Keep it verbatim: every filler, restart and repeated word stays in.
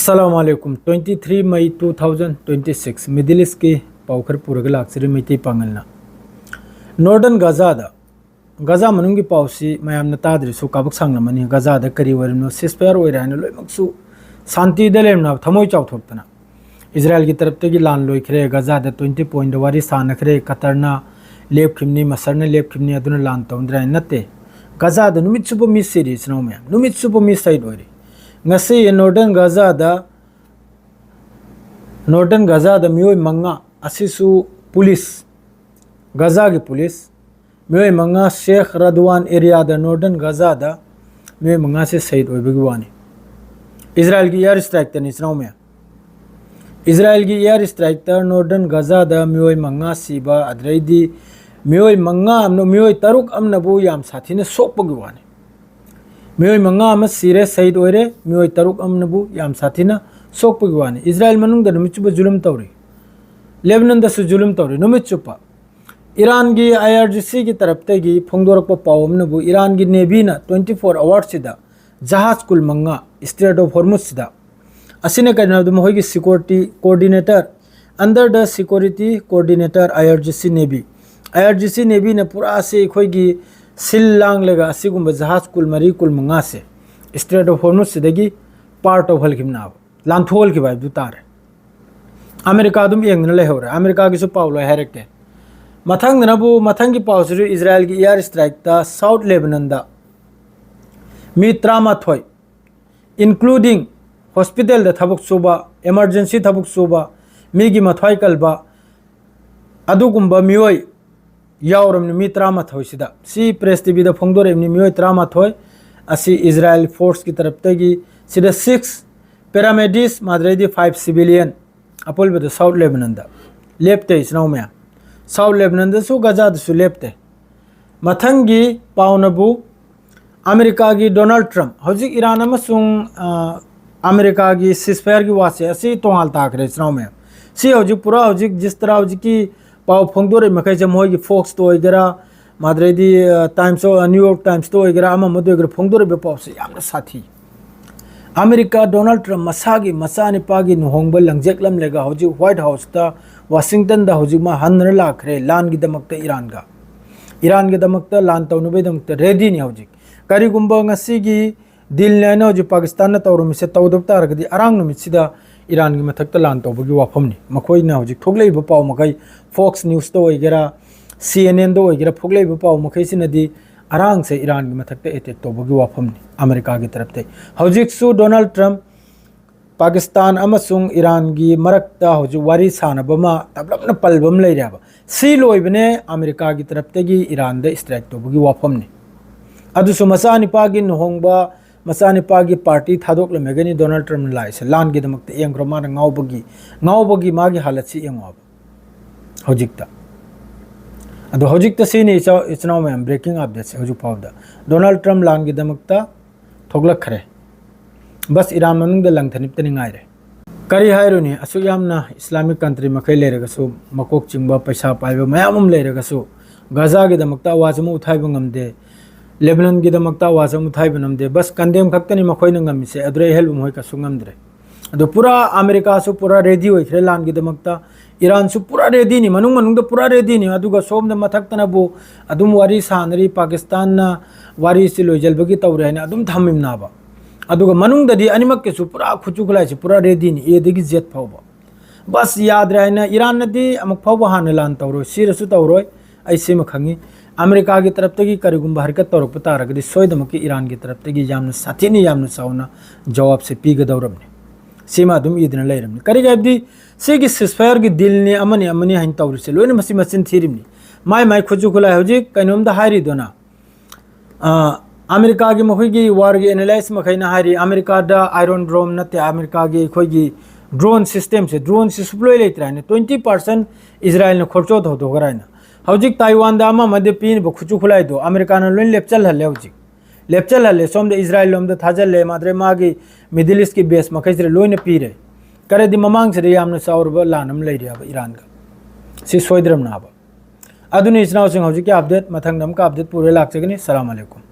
ꯑꯁꯂꯥꯃꯨ ꯑꯂꯥꯏꯀꯨꯝ꯫ Twenty three May two thousand twenty six, Middle Eastꯀꯤ ꯄꯥꯎ ꯈꯔ ꯄꯨꯔꯒ ꯂꯥꯛꯆꯔꯤ ꯃꯩꯇꯩ ꯄꯥꯉꯜꯅ꯫ Northern Gazaꯗ, ꯒꯖꯥ ꯃꯅꯨꯡꯒꯤ ꯄꯥꯎꯁꯤ ꯃꯌꯥꯝꯅ ꯇꯥꯗ꯭ꯔꯁꯨ ꯀꯥꯕꯛ ꯁꯥꯡꯂꯝꯃꯅꯤ꯫ ꯒꯖꯥꯗ ꯀꯔꯤ ꯑꯣꯏꯔꯝꯅꯣ, ceasefire ꯑꯣꯏꯔꯦ ꯍꯥꯏꯅ ꯂꯣꯏꯅꯃꯛꯁꯨ ꯁꯥꯟꯇꯤꯗ ꯂꯩꯔꯝꯅꯕ ꯊꯃꯣꯏ ꯆꯥꯎꯊꯣꯛꯇꯅ꯫ ꯏꯖꯔꯥꯏꯜꯒꯤ ꯇꯔꯞꯇꯒꯤ ꯂꯥꯟ ꯂꯣꯏꯈ꯭ꯔꯦ, ꯒꯖꯥꯗ twenty pointꯗ ꯋꯥꯔꯤ ꯁꯥꯟꯅꯈ꯭ꯔꯦ, ꯀꯇꯔꯅ ꯂꯦꯞꯈꯤꯕꯅꯤ, ꯃꯁꯔꯅ ꯂꯦꯞꯈꯤꯕꯅꯤ, ꯑꯗꯨꯅ ꯂꯥꯟ ꯇꯧꯅꯗ꯭ꯔꯦ ꯍꯥꯏꯅ ꯅꯠꯇꯦ꯫ ꯒꯖꯥꯗ ꯅꯨꯃꯤꯠ ꯆꯨꯞꯄ ꯃꯤ ꯁꯤꯔꯤ, ꯏꯆꯤꯟ ꯏꯅꯥꯎ ꯃꯌꯥꯝ, ꯅꯨꯃꯤꯠ ꯆꯨꯞꯄ ꯃꯤ ꯁꯍꯤꯗ ꯑꯣꯏꯔꯤ꯫ ꯉꯁꯤ Northern Gazaꯗ, Northern Gazaꯗ ꯃꯤꯑꯣꯏ ꯃꯉꯥ ꯑꯁꯤꯁꯨ ꯄꯨꯂꯤꯁ, ꯒꯖꯥꯒꯤ ꯄꯨꯂꯤꯁ, ꯃꯤꯑꯣꯏ ꯃꯉꯥ ꯁꯦꯈ ꯔꯗꯋꯥꯟ areaꯗ, Northern Gazaꯗ ꯃꯤꯑꯣꯏ ꯃꯉꯥꯁꯦ ꯁꯍꯤꯗ ꯑꯣꯏꯕꯒꯤ ꯋꯥꯅꯤ꯫ ꯏꯖꯔꯥꯏꯜꯒꯤ air strikeꯇꯅꯤ, ꯏꯆꯤꯟ ꯏꯅꯥꯎ ꯃꯌꯥꯝ꯫ ꯏꯖꯔꯥꯏꯜꯒꯤ air strikeꯇ Northern Gazaꯗ ꯃꯤꯑꯣꯏ ꯃꯉꯥ ꯁꯤꯕ, ꯑꯗꯨꯗꯩꯗꯤ ꯃꯤꯑꯣꯏ ꯃꯉꯥ ꯑꯃꯅ, ꯃꯤꯑꯣꯏ ꯇꯔꯨꯛ ꯑꯃꯅꯕꯨ ꯌꯥꯝ ꯁꯥꯊꯤꯅ ꯁꯣꯛꯄꯒꯤ ꯋꯥꯅꯤ꯫ ꯃꯤꯑꯣꯏ ꯃꯉꯥ ꯑꯃ ꯁꯤꯔꯦ, ꯁꯍꯤꯗ ꯑꯣꯏꯔꯦ, ꯃꯤꯑꯣꯏ ꯇꯔꯨꯛ ꯑꯃꯅꯕꯨ ꯌꯥꯝ ꯁꯥꯊꯤꯅ ꯁꯣꯛꯄꯒꯤ ꯋꯥꯅꯤ꯫ ꯏꯖꯔꯥꯏꯜ ꯃꯅꯨꯡꯗ ꯅꯨꯃꯤꯠ ꯆꯨꯞꯄ ꯖꯨꯂꯨꯝ ꯇꯧꯔꯤ꯫ ꯂꯦꯕꯅꯟꯗꯁꯨ ꯖꯨꯂꯨꯝ ꯇꯧꯔꯤ ꯅꯨꯃꯤꯠ ꯆꯨꯞꯄ꯫ ꯏꯔꯥꯟꯒꯤ IRGCꯒꯤ ꯇꯔꯞꯇꯒꯤ ꯐꯣꯡꯗꯣꯔꯛꯄ ꯄꯥꯎ ꯑꯃꯅꯕꯨ ꯏꯔꯥꯟꯒꯤ Navyꯅ twenty four hoursꯁꯤꯗ ꯖꯍꯥꯖ ꯀꯨꯟ ꯃꯉꯥ Strait of Hormuzꯁꯤꯗ, ꯑꯁꯤꯅ ꯀꯔꯤꯅꯣ ꯍꯥꯏꯕꯗ ꯃꯈꯣꯏꯒꯤ security coordinator, under the security coordinator IRGC Navy, IRGC Navyꯅ ꯄꯨꯔꯥ ꯑꯁꯤ ꯑꯩꯈꯣꯏꯒꯤ ꯁꯤꯜ ꯂꯥꯡꯂꯒ ꯑꯁꯤꯒꯨꯝꯕ ꯖꯍꯥꯖ ꯀꯨꯟ ꯃꯔꯤ ꯀꯨꯟ ꯃꯉꯥꯁꯦ Strait of Hormuzꯁꯤꯗꯒꯤ ꯄꯥꯔ ꯇꯧꯍꯜꯈꯤꯕꯅꯦꯕ, ꯂꯥꯟꯊꯣꯛꯍꯜꯈꯤꯕ ꯍꯥꯏꯕꯗꯨ ꯇꯥꯔꯦ꯫ ꯑꯃꯦꯔꯤꯀꯥ ꯑꯗꯨꯝ ꯌꯦꯡꯗꯨꯅ ꯂꯩꯍꯧꯔꯦ꯫ ꯑꯃꯦꯔꯤꯀꯥꯒꯤꯁꯨ ꯄꯥꯎ ꯂꯣꯏ ꯍꯥꯏꯔꯛꯀꯦ꯫ ꯃꯊꯪꯗꯅꯕꯨ, ꯃꯊꯪꯒꯤ ꯄꯥꯎꯁꯤꯁꯨ ꯏꯖꯔꯥꯏꯜꯒꯤ air strikeꯇ South Lebanonꯗ ꯃꯤ ꯇꯔꯥꯃꯥꯊꯣꯏ, including hospitalꯗ ꯊꯕꯛ ꯁꯨꯕ, emergency ꯊꯕꯛ ꯁꯨꯕ, ꯃꯤꯒꯤ ꯃꯊ꯭ꯋꯥꯏ ꯀꯜꯕ, ꯑꯗꯨꯒꯨꯝꯕ ꯃꯤꯑꯣꯏ ꯌꯥꯎꯔꯕꯅꯤ ꯃꯤ ꯇꯔꯥꯃꯥꯊꯣꯏꯁꯤꯗ꯫ ꯁꯤ Press TVꯗ ꯐꯣꯡꯗꯣꯔꯛꯏꯕꯅꯤ, ꯃꯤꯑꯣꯏ ꯇꯔꯥꯃꯥꯊꯣꯏ ꯑꯁꯤ ꯏꯖꯔꯥꯏꯜ forceꯀꯤ ꯇꯔꯞꯇꯒꯤ, ꯁꯤꯗ six paramedics, ꯃꯥꯗ꯭ꯔꯩꯗꯤ five civilian, ꯑꯄꯨꯟꯕꯗ South Lebanonꯗ ꯂꯦꯞꯇꯦ, ꯏꯆꯤꯟ ꯏꯅꯥꯎ ꯃꯌꯥꯝ꯫ South Lebanonꯗꯁꯨ, ꯒꯖꯥꯗꯁꯨ ꯂꯦꯞꯇꯦ꯫ ꯃꯊꯪꯒꯤ ꯄꯥꯎꯅꯕꯨ ꯑꯃꯦꯔꯤꯀꯥꯒꯤ Donald Trump, ꯍꯧꯖꯤꯛ ꯏꯔꯥꯟ ꯑꯃꯁꯨꯡ, ꯑ, ꯑꯃꯦꯔꯤꯀꯥꯒꯤ ceasefireꯒꯤ ꯋꯥꯁꯦ ꯑꯁꯤ ꯇꯣꯉꯥꯟ ꯇꯥꯈ꯭ꯔꯦ, ꯏꯆꯤꯟ ꯏꯅꯥꯎ ꯃꯌꯥꯝ꯫ ꯁꯤ ꯍꯧꯖꯤꯛ ꯄꯨꯔꯥ ꯍꯧꯖꯤꯛ ꯖꯤꯁ ꯇꯔꯥ ꯍꯧꯖꯤꯛꯀꯤ ꯄꯥꯎ ꯐꯣꯡꯗꯣꯔꯛꯏ ꯃꯈꯩꯁꯦ, ꯃꯈꯣꯏꯒꯤ Foxꯇ ꯑꯣꯏꯒꯦꯔꯥ, ꯃꯥꯗ꯭ꯔꯩꯗꯤ, ꯑ, Times of, ꯑ, New York Timesꯇ ꯑꯣꯏꯒꯦꯔꯥ, ꯑꯃ ꯑꯃꯗ ꯑꯣꯏꯒꯦꯔꯥ, ꯐꯣꯡꯗꯣꯔꯛꯏꯕ ꯄꯥꯎꯁꯦ ꯌꯥꯝꯅ ꯁꯥꯊꯤ꯫ ꯑꯃꯦꯔꯤꯀꯥ ꯗꯣꯅꯥꯜꯗ ꯇ꯭ꯔꯝꯞ ꯃꯁꯥꯒꯤ ꯃꯆꯥꯅꯤꯄꯥꯒꯤ ꯂꯨꯍꯣꯡꯕ ꯂꯪꯖꯦꯛꯂꯝꯂꯒ ꯍꯧꯖꯤꯛ ꯋꯥꯏꯠ ꯍꯥꯎꯁꯇ, ꯋꯥꯁꯤꯡꯇꯟꯗ ꯍꯧꯖꯤꯛ ꯃꯥ ꯍꯟꯅ ꯂꯥꯛꯈ꯭ꯔꯦ꯫ ꯂꯥꯟꯒꯤꯗꯃꯛꯇ ꯏꯔꯥꯟꯒ, ꯏꯔꯥꯟꯒꯤꯗꯃꯛꯇ ꯂꯥꯟ ꯇꯧꯅꯕꯒꯤꯗꯃꯛꯇ ꯔꯦꯗꯤꯅꯤ ꯍꯧꯖꯤꯛ꯫ ꯀꯔꯤꯒꯨꯝꯕ ꯉꯁꯤꯒꯤ ꯗꯤꯜꯅꯤ ꯍꯥꯏꯅ ꯍꯧꯖꯤꯛ ꯄꯥꯀꯤꯁꯇꯥꯟꯅ ꯇꯧꯔꯝꯃꯤꯁꯦ ꯇꯧꯗꯕ ꯇꯥꯔꯒꯗꯤ, ꯑꯔꯥꯡ ꯅꯨꯃꯤꯠꯁꯤꯗ ꯏꯔꯥꯟꯒꯤ ꯃꯊꯛꯇ ꯂꯥꯟ ꯇꯧꯕꯒꯤ ꯋꯥꯐꯝꯅꯤ꯫ ꯃꯈꯣꯏꯅ ꯍꯧꯖꯤꯛ ꯊꯣꯛꯂꯛꯏꯕ ꯄꯥꯎ ꯃꯈꯩ, ꯐꯣꯛꯁ ꯅ꯭ꯌꯨꯁꯇ ꯑꯣꯏꯒꯦꯔꯥ, ꯁꯤ ꯑꯦꯟ ꯑꯦꯟꯗ ꯑꯣꯏꯒꯦꯔꯥ, ꯊꯣꯛꯂꯛꯏꯕ ꯄꯥꯎ ꯃꯈꯩꯁꯤꯅꯗꯤ ꯑꯔꯥꯡꯁꯦ ꯏꯔꯥꯟꯒꯤ ꯃꯊꯛꯇ ꯑꯦꯇꯦꯛ ꯇꯧꯕꯒꯤ ꯋꯥꯐꯝꯅꯤ ꯑꯃꯦꯔꯤꯀꯥꯒꯤ ꯇꯔꯞꯇꯩ꯫ ꯍꯧꯖꯤꯛꯁꯨ ꯗꯣꯅꯥꯜꯗ ꯇ꯭ꯔꯝꯞ ꯄꯥꯀꯤꯁꯇꯥꯟ ꯑꯃꯁꯨꯡ ꯏꯔꯥꯟꯒꯤ ꯃꯔꯛꯇ ꯍꯧꯖꯤꯛ ꯋꯥꯔꯤ ꯁꯥꯟꯅꯕ ꯑꯃ ꯇꯞꯂꯞꯅ ꯄꯜꯕ ꯑꯃ ꯂꯩꯔꯦꯕ꯫ ꯁꯤ ꯂꯣꯏꯕꯅꯦ ꯑꯃꯦꯔꯤꯀꯥꯒꯤ ꯇꯔꯞꯇꯒꯤ ꯏꯔꯥꯟꯗ ꯏꯁꯇ꯭ꯔꯥꯏꯛ ꯇꯧꯕꯒꯤ ꯋꯥꯐꯝꯅꯤ꯫ ꯑꯗꯨꯁꯨ ꯃꯆꯥꯅꯤꯄꯥꯒꯤ ꯂꯨꯍꯣꯡꯕ, ꯃꯆꯥꯅꯤꯄꯥꯒꯤ ꯄꯥꯔꯇꯤ ꯊꯥꯗꯣꯛꯂꯝꯃꯒꯅꯤ ꯗꯣꯅꯥꯜꯗ ꯇ꯭ꯔꯝꯞꯅ ꯂꯥꯛꯏꯁꯦ꯫ ꯂꯥꯟꯒꯤꯗꯃꯛꯇ ꯌꯦꯡꯈ꯭ꯔꯣ, ꯃꯥꯅ ꯉꯥꯎꯕꯒꯤ, ꯉꯥꯎꯕꯒꯤ ꯃꯥꯒꯤ ꯍꯥꯂꯠꯁꯤ ꯌꯦꯡꯉꯣꯕ ꯍꯧꯖꯤꯛꯇ꯫ ꯑꯗꯣ ꯍꯧꯖꯤꯛꯇ ꯁꯤꯅꯤ ꯏꯆꯥ-, ꯏꯆꯤꯟ ꯏꯅꯥꯎ ꯃꯌꯥꯝ, ꯕ꯭ꯔꯦꯀꯤꯡ ꯑꯞꯗꯦꯠꯁꯦ ꯍꯧꯖꯤꯛ ꯐꯥꯎꯕꯗ꯫ ꯗꯣꯅꯥꯜꯗ ꯇ꯭ꯔꯝꯞ ꯂꯥꯟꯒꯤꯗꯃꯛꯇ ꯊꯣꯛꯂꯛꯈ꯭ꯔꯦ꯫ ꯕꯁ ꯏꯔꯥꯟ ꯃꯅꯨꯡꯗ ꯂꯪꯊꯅꯤꯞꯇꯅꯤ ꯉꯥꯏꯔꯦ꯫ ꯀꯔꯤ ꯍꯥꯏꯔꯨꯅꯤ, ꯑꯁꯨꯛ ꯌꯥꯝꯅ ꯏꯁꯂꯥꯃꯤꯛ ꯀꯟꯇ꯭ꯔꯤ ꯃꯈꯩ ꯂꯩꯔꯒꯁꯨ, ꯃꯀꯣꯛ ꯆꯤꯡꯕ ꯄꯩꯁꯥ ꯄꯥꯏꯕ ꯃꯌꯥꯝ ꯑꯃ ꯂꯩꯔꯒꯁꯨ, ꯒꯥꯖꯥꯒꯤꯗꯃꯛꯇ ꯑꯋꯥꯖ ꯑꯃ ꯎꯊꯥꯏꯕ ꯉꯝꯗꯦ, ꯂꯦꯕꯅꯟꯒꯤꯗꯃꯛꯇ ꯑꯋꯥꯖ ꯑꯃ ꯎꯊꯥꯏꯕ ꯉꯝꯗꯦ꯫ ꯕꯁ ꯀꯟꯗꯦꯝ ꯈꯛꯇꯅꯤ ꯃꯈꯣꯏꯅ ꯉꯝꯃꯤꯁꯦ, ꯑꯗꯨꯗꯩ ꯑꯍꯦꯟꯕ ꯃꯈꯣꯏ ꯀꯩꯁꯨ ꯉꯝꯗ꯭ꯔꯦ꯫ ꯑꯗꯣ ꯄꯨꯔꯥ ꯑꯃꯦꯔꯤꯀꯥꯁꯨ ꯄꯨꯔꯥ ꯔꯦꯗꯤ ꯑꯣꯏꯈ꯭ꯔꯦ ꯂꯥꯟꯒꯤꯗꯃꯛꯇ, ꯏꯔꯥꯟꯁꯨ ꯄꯨꯔꯥ ꯔꯦꯗꯤꯅꯤ, ꯃꯅꯨꯡ ꯃꯅꯨꯡꯗ ꯄꯨꯔꯥ ꯔꯦꯗꯤꯅꯤ꯫ ꯑꯗꯨꯒ ꯁꯣꯝꯗ ꯃꯊꯛꯇꯅꯕꯨ ꯑꯗꯨꯝ ꯋꯥꯔꯤ ꯁꯥꯟꯅꯔꯤ, ꯄꯥꯀꯤꯁꯇꯥꯟꯅ ꯋꯥꯔꯤꯁꯤ ꯂꯣꯏꯁꯤꯟꯕꯒꯤ ꯇꯧꯔꯦ ꯍꯥꯏꯅ ꯑꯗꯨꯝ ꯊꯝꯃꯤꯕꯅꯦꯕ꯫ ꯑꯗꯨꯒ ꯃꯅꯨꯡꯗꯗꯤ ꯑꯅꯤꯃꯛꯀꯤꯁꯨ ꯄꯨꯔꯥ ꯈꯨꯠꯁꯨ ꯈꯨꯠꯂꯥꯏꯁꯤ ꯄꯨꯔꯥ ꯔꯦꯗꯤꯅꯤ, ꯑꯦꯗꯒꯤ ꯖꯦꯠ ꯐꯥꯎꯕ꯫ ꯕꯁ ꯌꯥꯗ꯭ꯔꯦ ꯍꯥꯏꯅ ꯏꯔꯥꯟꯅꯗꯤ ꯑꯃꯨꯛ ꯐꯥꯎꯕ ꯍꯥꯟꯅ ꯂꯥꯟ ꯇꯧꯔꯣꯏ, ꯁꯤꯔꯁꯨ ꯇꯧꯔꯣꯏ, ꯑꯩ ꯁꯤꯃ ꯈꯪꯉꯤ꯫ ꯑꯃꯦꯔꯤꯀꯥꯒꯤ ꯇꯔꯞꯇꯒꯤ ꯀꯔꯤꯒꯨꯝꯕ ꯍꯔꯀꯠ ꯇꯧꯔꯛꯄ ꯇꯥꯔꯒꯗꯤ ꯁꯣꯏꯗꯃꯛꯀꯤ ꯏꯔꯥꯟꯒꯤ ꯇꯔꯞꯇꯒꯤ ꯌꯥꯝꯅ ꯁꯥꯊꯤꯅ ꯌꯥꯝꯅ ꯆꯥꯎꯅ ꯖꯋꯥꯕꯁꯦ ꯄꯤꯒꯗꯧꯔꯕꯅꯤ꯫ ꯁꯤꯃ ꯑꯗꯨꯝ ꯏꯗꯨꯅ ꯂꯩꯔꯕꯅꯤ꯫ ꯀꯔꯤꯒꯤ ꯍꯥꯏꯕꯗꯤ ꯁꯤꯒꯤ ꯁꯤꯁꯐꯥꯌꯔꯒꯤ ꯗꯤꯜꯅꯤ, ꯑꯃꯅꯤ ꯑꯃꯅꯤ ꯍꯥꯏꯅ ꯇꯧꯔꯤꯁꯦ ꯂꯣꯏꯅ ꯃꯁꯤ ꯃꯆꯤꯟ ꯊꯤꯔꯤꯕꯅꯤ꯫ ꯃꯥꯏ ꯃꯥꯏ ꯈꯨꯠꯁꯨ ꯈꯨꯠꯂꯥꯏ ꯍꯧꯖꯤꯛ ꯀꯩꯅꯣꯝꯗ ꯍꯥꯏꯔꯤꯗꯨꯅ, ꯑ, ꯑꯃꯦꯔꯤꯀꯥꯒꯤ ꯃꯈꯣꯏꯒꯤ ꯋꯥꯔꯒꯤ ꯑꯦꯅꯥꯂꯥꯏꯁ ꯃꯈꯩꯅ ꯍꯥꯏꯔꯤ, ꯑꯃꯦꯔꯤꯀꯥꯗ ꯑꯥꯏꯔꯣꯟ ꯗ꯭ꯔꯣꯝ ꯅꯠꯇꯦ, ꯑꯃꯦꯔꯤꯀꯥꯒꯤ ꯑꯩꯈꯣꯏꯒꯤ ꯗ꯭ꯔꯣꯟ ꯁꯤꯁꯇꯦꯝꯁꯦ, ꯗ꯭ꯔꯣꯟꯁꯤ ꯁꯨꯞꯂꯣꯏ ꯂꯩꯇ꯭ꯔꯦ ꯍꯥꯏꯅ, ꯇ꯭ꯋꯦꯟꯇꯤ ꯄꯥꯔꯁꯦꯟ ꯏꯖꯔꯥꯏꯜꯅ ꯈꯣꯔꯆꯣ ꯇꯧꯊꯣꯛꯈ꯭ꯔꯦ ꯍꯥꯏꯅ꯫ ꯍꯧꯖꯤꯛ ꯇꯥꯏꯋꯥꯟꯗ ꯑꯃ ꯑꯃꯗ ꯄꯤꯔꯤꯕ ꯈꯨꯠꯁꯨ ꯈꯨꯠꯂꯥꯏꯗꯣ ꯑꯃꯦꯔꯤꯀꯥꯅ ꯂꯣꯏ ꯂꯦꯞꯆꯜꯍꯜꯂꯦ ꯍꯧꯖꯤꯛ꯫ ꯂꯦꯞꯆꯜꯍꯜꯂꯦ, ꯁꯣꯝꯗ ꯏꯖꯔꯥꯏꯜ ꯂꯣꯝꯗ ꯊꯥꯖꯜꯂꯦ, ꯃꯥꯗ꯭ꯔꯦ ꯃꯥꯒꯤ ꯃꯤꯗꯜ ꯏꯁꯀꯤ ꯕꯦꯁ ꯃꯈꯩꯁꯤꯗ ꯂꯣꯏꯅ ꯄꯤꯔꯦ꯫ ꯀꯔꯤꯗꯤ ꯃꯃꯥꯡꯁꯤꯗ ꯌꯥꯝꯅ ꯆꯥꯎꯔꯕ ꯂꯥꯟ ꯑꯃ ꯂꯩꯔꯤꯑꯕ ꯏꯔꯥꯟꯒ꯫ ꯁꯤ ꯁꯣꯏꯗ꯭ꯔꯕꯅꯦꯕ꯫ ꯑꯗꯨꯅꯤ ꯏꯆꯤꯟ ꯏꯅꯥꯎꯁꯤꯡ, ꯍꯧꯖꯤꯛꯀꯤ ꯑꯞꯗꯦꯠ, ꯃꯊꯪꯗ ꯑꯃꯨꯛꯀ ꯑꯞꯗꯦꯠ ꯄꯨꯔ ꯂꯥꯛꯆꯒꯅꯤ꯫ ꯁꯂꯥꯝ ꯑꯂꯩꯀꯨꯝ꯫